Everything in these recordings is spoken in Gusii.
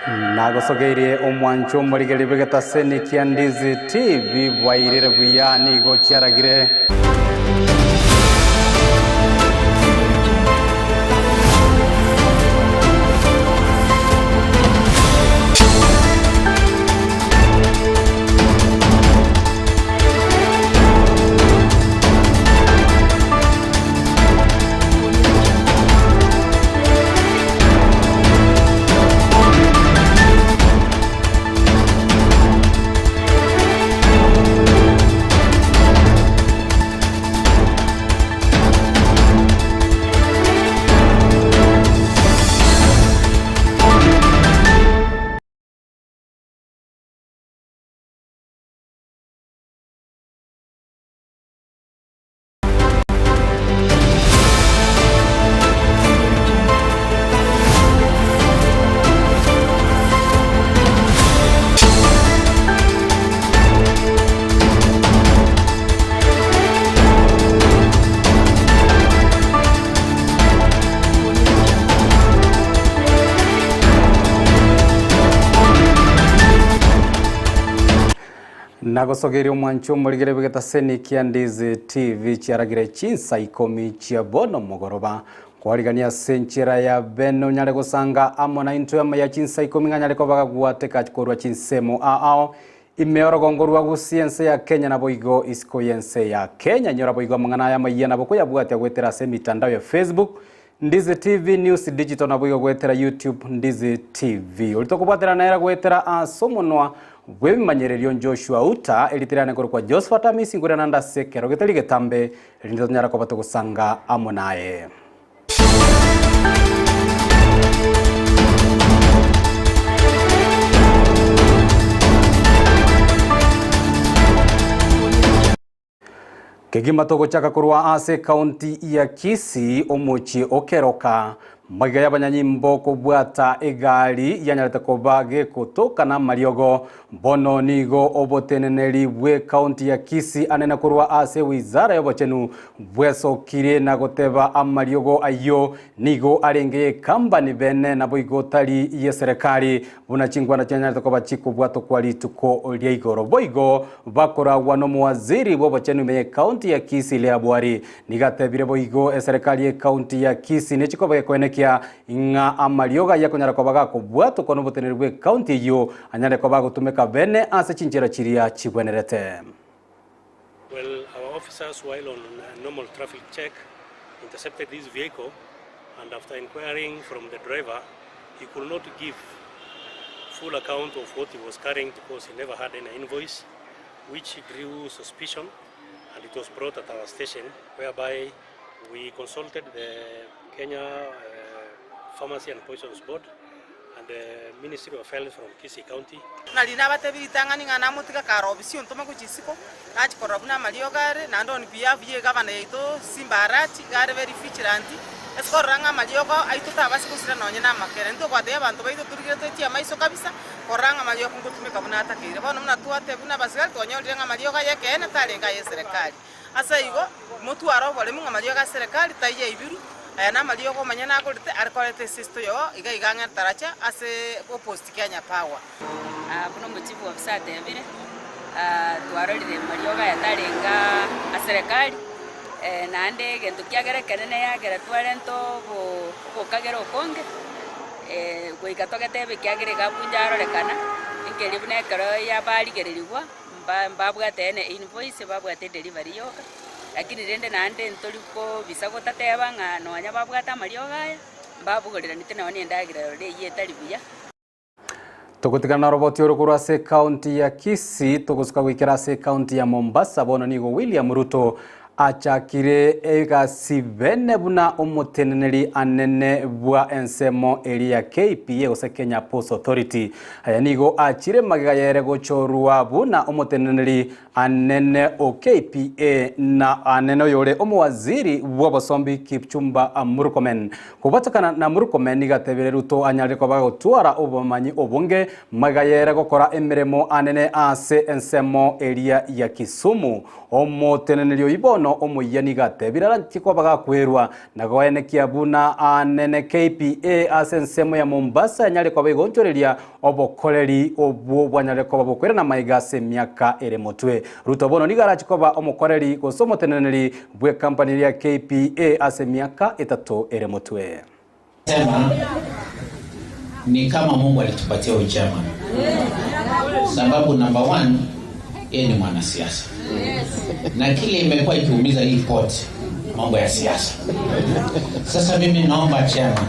Nagosogeirie omwancho omorigereria bw'egetaseni kia Ndizi TV bwairire buya nigo chiaragire. Nagosogerie omwancho omorigere bw'egetaseni kia Ndizi TV chiaragire chinsa ikomi chia bono mogoroba. Kwarigania ase enchera ya bene onyare gosanga amo naintwe amaya chinsa ikomi ng'anyare koba gagwateka korwa chinsemo ao ime orogongo rwa Gusii ense ya Kenya naboigo isiko y'ense ya Kenya. Nyora boigo amang'ana aya amayia nabo koyabwatia goetera ase emitandao ya Facebook Ndizi TV News Digital naboigo goetera YouTube Ndizi TV. Oria tokobwatera nere goetera ase omonwa bw'ebimanyererio Joshua Uta, erita riane nkorokwa Josephat Amisi nkoirana naende ase ekero getari getambe erinde tonyare koba togosanga amo naye. Kegima togochaka korwa ase ekaunti ya Kisii, omochie o Keroka, magega y'abanyanyimbo kobwata egari yanyarete koba gegotoka namariogo. Bono nigo oboteneneri bw'ekaunti ya Kisii anene korwa ase wizara y'obochenu bwesokire na goteba amariogo ayio nigo arenge y'ekambani bene naboigo tari y'eserekari Buna chinkwana chianyarete koba chikobwatokwa rituko ria igoro. Boigo bakoragwa nomowaziri bw'obochenu ime y'ecounty ya Kisii Leah Bwari nigo atebire boigo eserekari y'ecounty ya Kisii nechikoba gekoenekia ng'a amariogo ayio akonyara koba gakobwatokwa noboteneneri bw'ecounty eyio anyare koba agotumeka bene ase chinchera chiria chigwenerete. Well, our officers while on a normal traffic check intercepted this vehicle and after inquiring from the driver he could not give full account of what he was carrying because he never had any invoice which drew suspicion and it was brought at our station whereby we consulted the Kenya uh, Pharmacy and Poisons Board and the Ministry of Health from Kisii County. Nari nabatebirie ritang'ani ng'a namotiga kare obisi ontome gochia isiko, nachia korora buna amariogo are, naende on behalf ye egavana yaito Simba Arati, iga are very vigilant, ase korora ng'a amariogo aito tabasi gosira nonye na amakere. Intwe twatebia abanto baito torigere toetie amaiso kabisa, korora ng'a amariogo ngotumeka buna atakeire. Bono buna twatebia buna abasigari twanyorire ng'a amariogo aya ekeene tarenge aye eserekari. Ase igo, motware oboremu ng'a amariogo a serekari taiyo aibiru, aya namariogo omonyene agorete are koreta esisito yoo iga iga ang'e taracha ase opposite Kenya Power. Buna omochifu ofisa atebire, twarorire mariogo aya tarenge a serekari, naende egento kiagera ekenene yagera twarenta obo obokagera okonge, goika togetebe ekiagera iga abunja arorekana, enkeria buna ekero yabarigererigwa. Mbabwate ene invoice, babwate edelivery yoka, lakini rende naende ntori kobisa gotateba ng'a nonya babwate amariogo aya, mbabogoreranete nonye na endagera ere eyio etari buya. Togotigana na oroboti oro korwa ase ekaunti ya Kisii togosuka goikera ase ekaunti ya Mombasa bono nigo William Ruto Achakire egasi bene buna omoteneneri anene bwa ensemo eria ya KPA gose Kenya Ports Authority. Aya nigo achire magega yere gochorwa buna omoteneneri anene o KPA na anene oyore omowaziri bw'obosombi Kipchumba Murkomen. Kobwatekana na Murkomen nigo atebire Ruto anyarire koba gotwara obomanyi obonge magega yere gokora emeremo anene ase ensemo eria ya Kisumu. Omoteneneri oyio bono. bono omoyia nigo atebire aranche koba gakwerwa na goenekia buna anene KPA ase ensemo ya Mombasa enyare koba egonchoreria obokoreri obwo bwanyare koba bokoirana amaiga ase emiaka ere motwe. Ruto bono nigo arache koba omokoreri gose omoteneneri bw'ekampani eria ya KPA ase emiaka etato ere motwe. Sema ni kama Mungu alitupatia huyu chairman. Sababu number one, yeye ni mwanasiasa na kile imekuwa ikiumiza hii port, mambo ya siasa. Sasa mimi naomba chairman,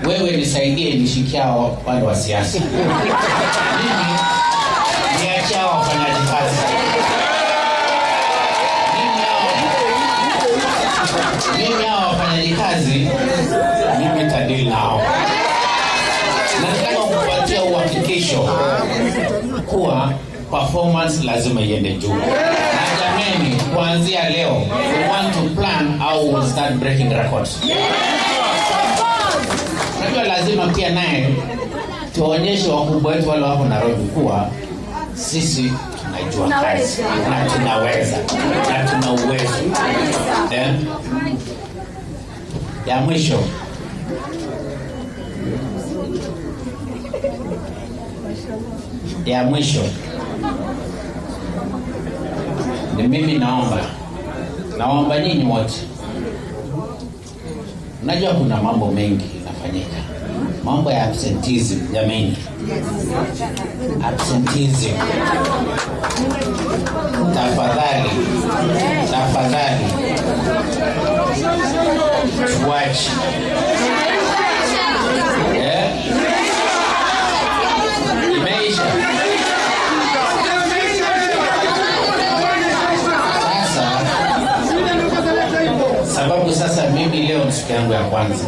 wewe nisaidie nishikia wale wa siasa, mimi niachia wafanyaji kazi. Mimi hao wafanyaji kazi mimi tadili nao. Nataka kupatia uhakikisho kuwa performance lazima iende juu. Na jameni, kuanzia leo we want to plan how we'll start breaking records. Unajua lazima pia naye tuonyeshe wakubwa wetu wale wako Nairobi kuwa sisi tunajua kazi na tunaweza na tuna uwezo. Eh? Ya mwisho ya mwisho ni mimi naomba, naomba nyinyi wote, najua kuna mambo mengi inafanyika, mambo ya absenteeism. Jameni, absenteeism, tafadhali, tafadhali tuache eh? Imeisha. Sasa sababu sasa mimi leo ni siku yangu ya kwanza.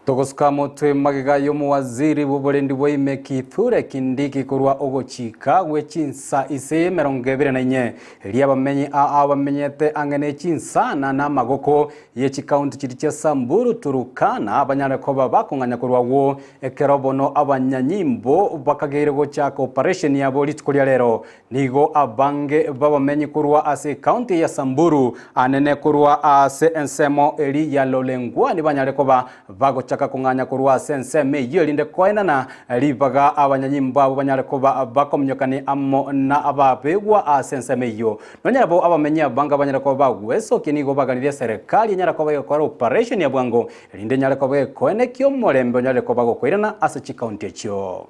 Togosuka motwe magega y'omowaziri bw'oborendi bwa ime Kithure Kindiki korwa ogochika gwe chinsa ise 24 eria abamenyi aa bamenyete ang'e ne chinsana na amagoko ye chikaunti chiri chia Samburu Turukana banyare koba bakong'anya korwa agwo ekero bono abanyanyimbo bakageire gochaka operation yabo rituko ria rero nigo abange babamenyi korwa ase ekaunti ya Samburu anene korwa ase ensemo eri ya Lolengwani banyare koba bagochaka kong'anya korwa ase ensemo eyio erinde koenana ribaga abanyanyimbo abo banyare koba bakominyokani amo na ababegwa ase ensemo eyio nonya nabo abamenyi abange banyare koba bagwesokia nigo baganirie serikali enyare koba egokora operation ya bwango erinde enyare koba ekoenekia omorembe onyare koba gokoirana ase chikaunti echio.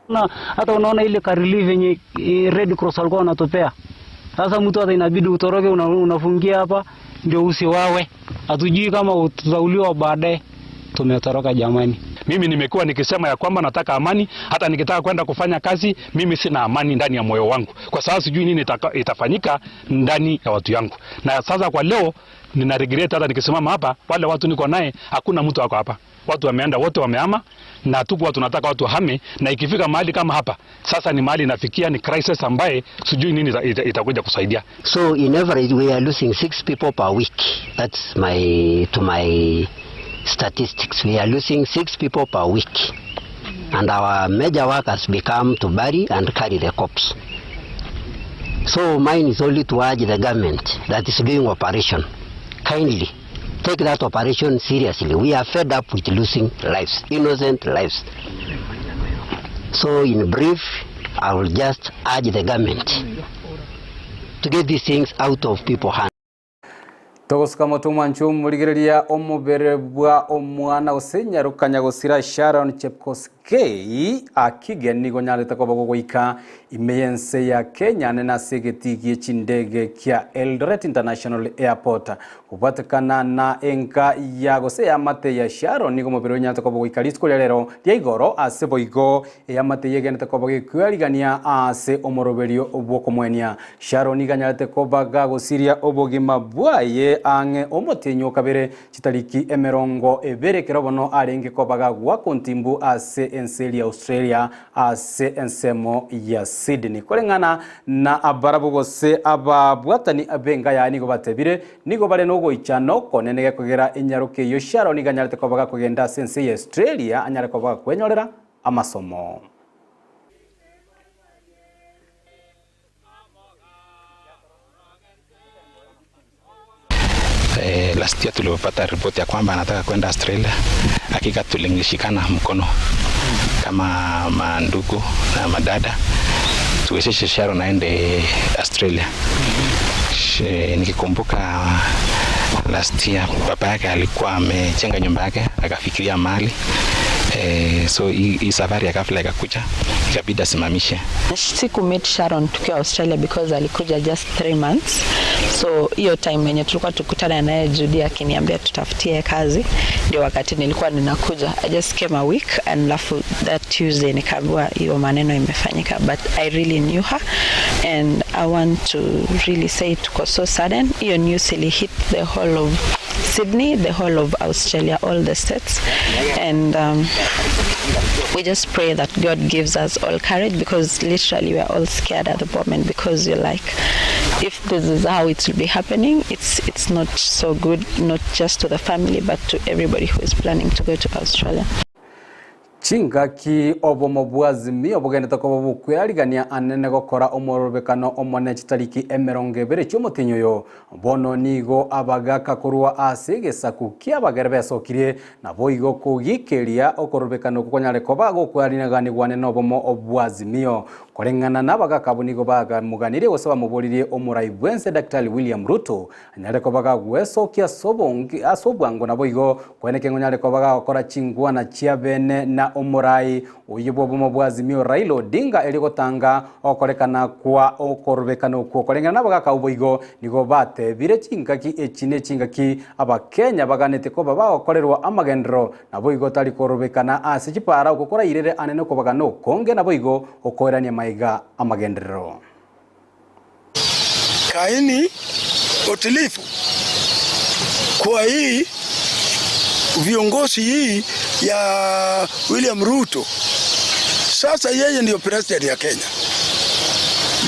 Na hata unaona ile ka relief yenye Red Cross walikuwa wanatupea. Sasa mtu hata inabidi utoroke, unafungia hapa ndio usiwawe. Hatujui kama tutauliwa baadaye. Tumetoroka jamani. Mimi nimekuwa nikisema ya kwamba nataka amani, hata nikitaka kwenda kufanya kazi mimi sina amani ndani ya moyo wangu, kwa sababu sijui nini itafanyika ndani ya watu yangu. Na sasa kwa leo nina regret, hata nikisimama hapa wale watu niko naye hakuna mtu ako hapa. Watu wameenda wote, wamehama, na tuko tunataka watu wahame, na ikifika mahali kama hapa sasa ni mahali inafikia ni crisis ambaye sijui nini itakuja kusaidia. So in average we are losing 6 people per week. That's my to my statistics. We are losing 6 people per week. And our major work has become to bury and carry the corpse. So mine is only to urge the government that is doing operation. Kindly take that operation seriously. We are fed up with losing lives, innocent lives. So in brief, I will just urge the government to get these things out of people's hands. Togosuka moto mwanchu murigereria omobere bwa omwana gose nyarukanya gosira Sharon Chepkosgei akige nigo nyarete koba gogoika ime y'ense ya Kenya nene ase egeti gie chindege kia Eldoret International Airport kobwatekana na enka ya gose eamate ya Sharon nigo omobere onyarete koba goika rituko ria rero ria igoro ase boigo eamate yegenete koba gekwarigania ase omoroberio bwokomwenia Sharon nigo anyarete koba gagosiria obogima bwaye ang'e omotenyo kabere chitariki emerongo ebere kero bono arenge koba gagwa kontimbu ase ense ya Australia ase ensemo ya Sydney koreng'ana na abarabo gose ababwatani abenga ya nigo batebire nigo bare nogoichano konene gekogera enyaroke eyo Sharon nigo anyarete koba gakogenda ase ense ya Australia anyare koba gakwenyorera amasomo. Last year tulipopata ripoti ya kwamba anataka kwenda Australia, hakika tulishikana mkono kama mandugu na madada tuwezeshe Sharon aende Australia. Nikikumbuka last year baba yake alikuwa amejenga nyumba yake akafikiria mali eh, so hii safari ya ghafla ikakuja ikabidi asimamishe. Siku meet Sharon tukiwa Australia because alikuja just 3 months, so hiyo time yenye tulikuwa tukutana naye Judy akiniambia tutafutie kazi, ndio wakati nilikuwa ninakuja. I just came a week and alafu that Tuesday nikaambiwa hiyo maneno imefanyika, but I really knew her and I want to really say it was so sudden. Hiyo news ili hit the whole of Sydney, the whole of Australia, all the states, and we just pray that God gives us all courage because literally we are all scared at the moment because you're like, if this is how it will be happening, it's not so good, not just to the family but to everybody who is planning to go to Australia. Chingaki obomo bwa Azimio bogendete koba bokwearigania anene gokora omorobekano omone chitariki emerongo ebere chi'omotinyi oyo bono nigo abagaka korwa ase egesaku kia abagere besokirie nabo igo kogikeria okorobekano okwo konyare koba gokwearinaganigwa anene obomo bwa Azimio koreng'ana na abagaka abo nigo bagamoganirie gose bamoboririe omorai bwense Daktari William Ruto anyare koba gagwesokia ase obonge ase obwango nabo igo kweneke ng'onyare koba gagokora chingwana chia bene na omorai oyo bw'obomo bwa Azimio Raila Odinga eri gotanga okorekana kwa okorobekana okwo koreng'ana na abagaka abo igo nigo batebire chingaki echi ne chingaki abakenya baganete koba bagokorerwa amagenderero nabo igo tari korobekana ase chipara okwo korairere anene okobagana okonge nabo igo okoerania maiga amagenderero. Kaini utulivu kwa hii viongozi hii ya William Ruto. Sasa yeye ndio president ya Kenya.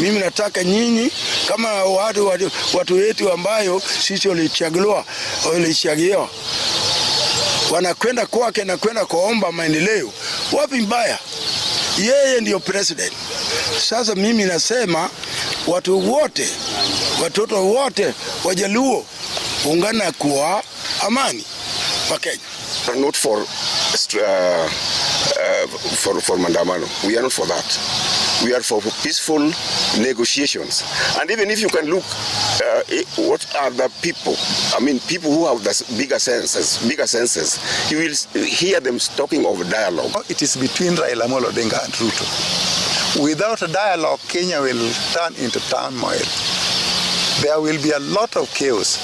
Mimi nataka nyinyi kama watu, watu, watu wetu ambayo sisi walichaguliwa walichaguliwa wanakwenda kwake na kwenda kuomba maendeleo, wapi mbaya? Yeye ndio president. Sasa mimi nasema watu wote, watoto wote Wajaluo ungana kwa amani wa Kenya. We are not for maandamano. We are not for that. We are for peaceful negotiations. And even if you can look, what are the people? I mean, people who have the bigger senses, you will hear them talking of dialogue. It is between Raila Amolo Odinga and Ruto. Without a dialogue, Kenya will turn into turmoil. There will be a lot of chaos,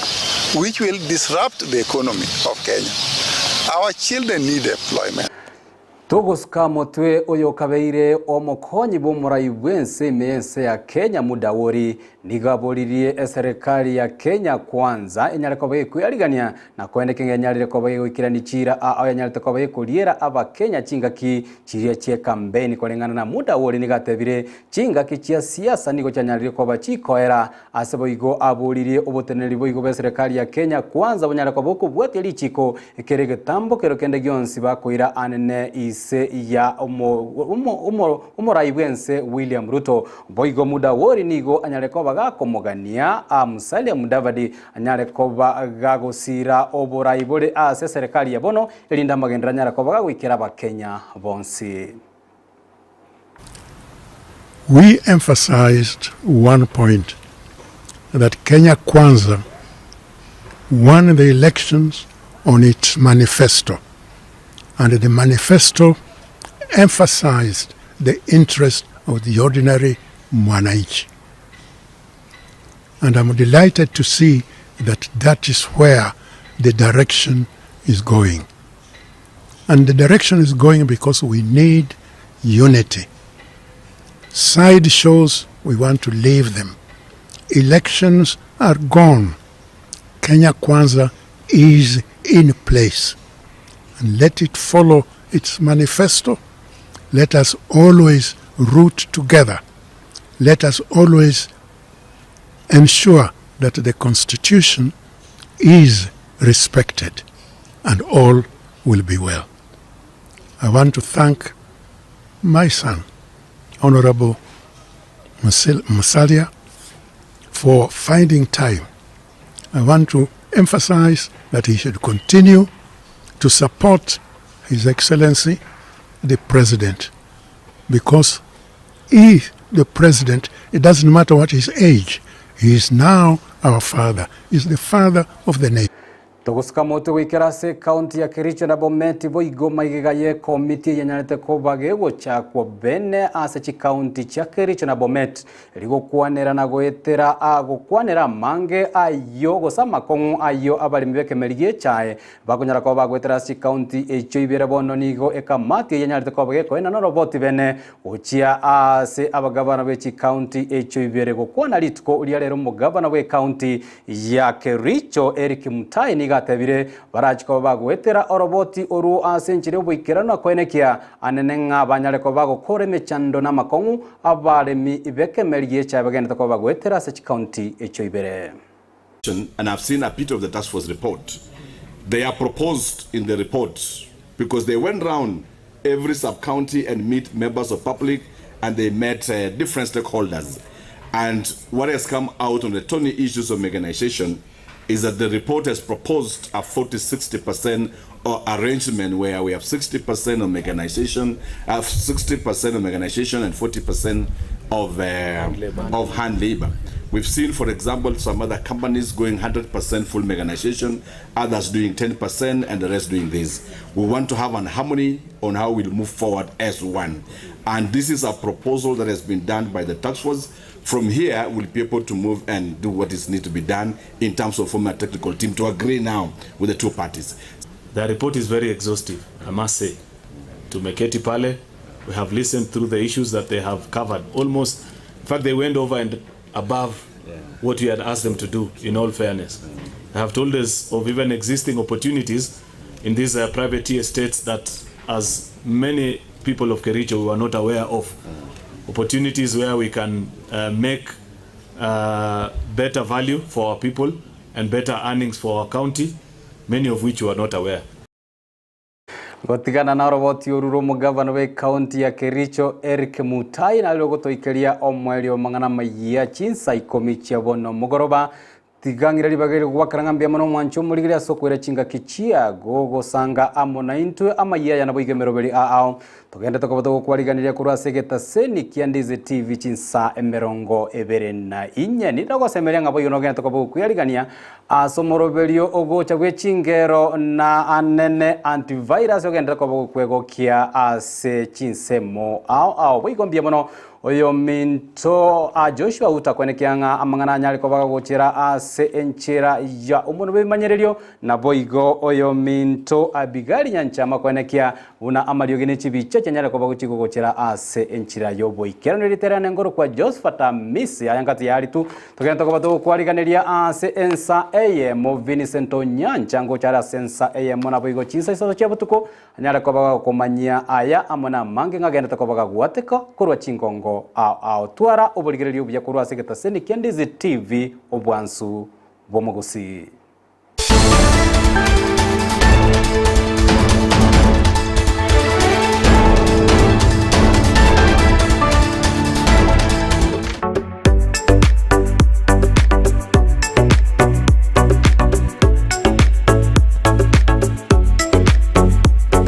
which will disrupt the economy of Kenya. Our children need employment. Togosuka motwe oyo kabeire omokonyi bw'omorai bw'ense ime y'ense ya Kenya Mudawori nigo aboririe eserikali ya Kenya Kwanza enyare koba ekweyarigania na koendeke ng'enyarire koba egoikerania chira ao yanyarete koba ekoriera abakenya chingaki chiria chia campaign koreng'ana na Mudawori nigo atebire chingaki chia siasa nigo chianyarire koba chikoera ase boigo aboririe oboteneneri boigo bwa eserikali ya Kenya Kwanza bonyare koba okobwatia richiko ekere egetambo kero kende gionsi bakoira anene ise ya omorai bwense William Ruto boigo Mudawori nigo anyare koba gakomogania Musalia Mudavadi anyare koba gagosira oborai bore ase serikali ya bono erinda amagendera anyare koba gagoikera abakenya bonsi. We emphasized one point, that Kenya Kwanza won the elections on its manifesto, and the manifesto emphasized the interest of the ordinary mwananchi. And I'm delighted to see that that is where the direction is going. And the direction is going because we need unity. Side shows, we want to leave them. Elections are gone. Kenya Kwanza is in place. And let it follow its manifesto. Let us always root together. Let us always ensure that the Constitution is respected and all will be well. I want to thank my son, Honorable Musalia, for finding time. I want to emphasize that he should continue to support His Excellency the President because he, the President, it doesn't matter what his age, he is now our father, he's the father of the nation. Togosuka motwe goikera ase ekaunti ya Kericho na Bomet boigo maigega y'ekomiti eyenyarete koba gegochakwa bene ase chikaunti chia Kericho na Bomet rigokwanera na goetera gokwanera amange ayio gose amakong'u ayio abaremi b'ekemeri gi'echae Bakonyara koba bagoetera ase chikaunti echio ibere bono nigo ekamati eye enyarete koba gekoenana oroboti bene gochia ase abagavana be chikaunti echio ibere. Gokwana rituko ria rero omogavana bw'ekaunti ya Kericho Eric Mutai nigo atebire barachi koba bagoetera oroboti orwo ase enchera y'oboikeranu na koenekia anene ng'a banyare koba bagokora emechando na amakong'u abaremi b'ekemeri gi'echae bagenderete koba bagoetera ase chikaunti echio ibere. And I've seen a bit of the task force report. They are proposed in the report because they went round every sub-county and meet members of public and they met uh, different stakeholders. And what has come out on the Tony issues of mechanization is that the report has proposed a 40 60% arrangement where we have 60% of mechanization, uh, 60% of mechanization and 40% of, uh, hand labor. of hand labor. We've seen, for example, some other companies going 100% full mechanization, others doing 10%, and the rest doing this. We want to have an harmony on how we'll move forward as one. And this is a proposal that has been done by the task force. From here, we'll be able to move and do what is need to be done in terms of forming a technical team to agree now with the two parties. The report is very exhaustive, I must say. Tumeketi pale, we have listened through the issues that they have covered. Almost, in fact, they went over and above yeah. what we had asked them to do, in all fairness. They have told us of even existing opportunities in these uh, private tea estates that, as many people of Kericho, we were not aware of. Opportunities where we can uh, make uh, better value for our people and better earnings for our county, many of which we are not aware. Gotigana na oroboti oru rw'omogavana bw'ekaunti ya Kericho Eric Mutai nari rogotoikeria omoerio mang'ana mayia chinsa ikomi chia bono mogoroba tiga ng'ire ribaga eri gwakera ng'a mbuya mono omwancho omorigeri ase okoira chingaki chiago gosanga amo naintwe amayia aya naboigo emeroberi ao Togende tokoba togokwariganiria korwa ase egetaseni kia Ndizi TV chinsa emerongo ebere na inye. Nitogosemeria ng'a boigo nogende tokoba gokwiyarigania ase omoroberio ogocha bwe chingero na anene antivirus ogenderere koba gokwegokia ase chinsemo ao ao. Boigo mbuya mono Oyominto a Joshua utakwenekia ng'a amang'ana anyare koba agochera ase enchera ya omonwa bw'ebimanyererio, naboigo oyominto Abigali nyanchama kwenekia buna amariogi ne chibicha chianyare koba gochia gogochera ase enchera y'oboikeranu. Erieta riane nkorokwa Josephat Amisi, aya ngati yaritu togende tokoba togokwariganeria ase ensa eyemo. Vincent Onyancha ngocha are ase ensa eyemo, naboigo chinsa isato chia botuko Anyare koba gakomanyia aya amo namange ng'agenderete koba gagwateka korwa chingongo ao ao. Twara oborigereria obuya korwa ase egetaseni kia Ndizi TV, obwansu bw'omogusii.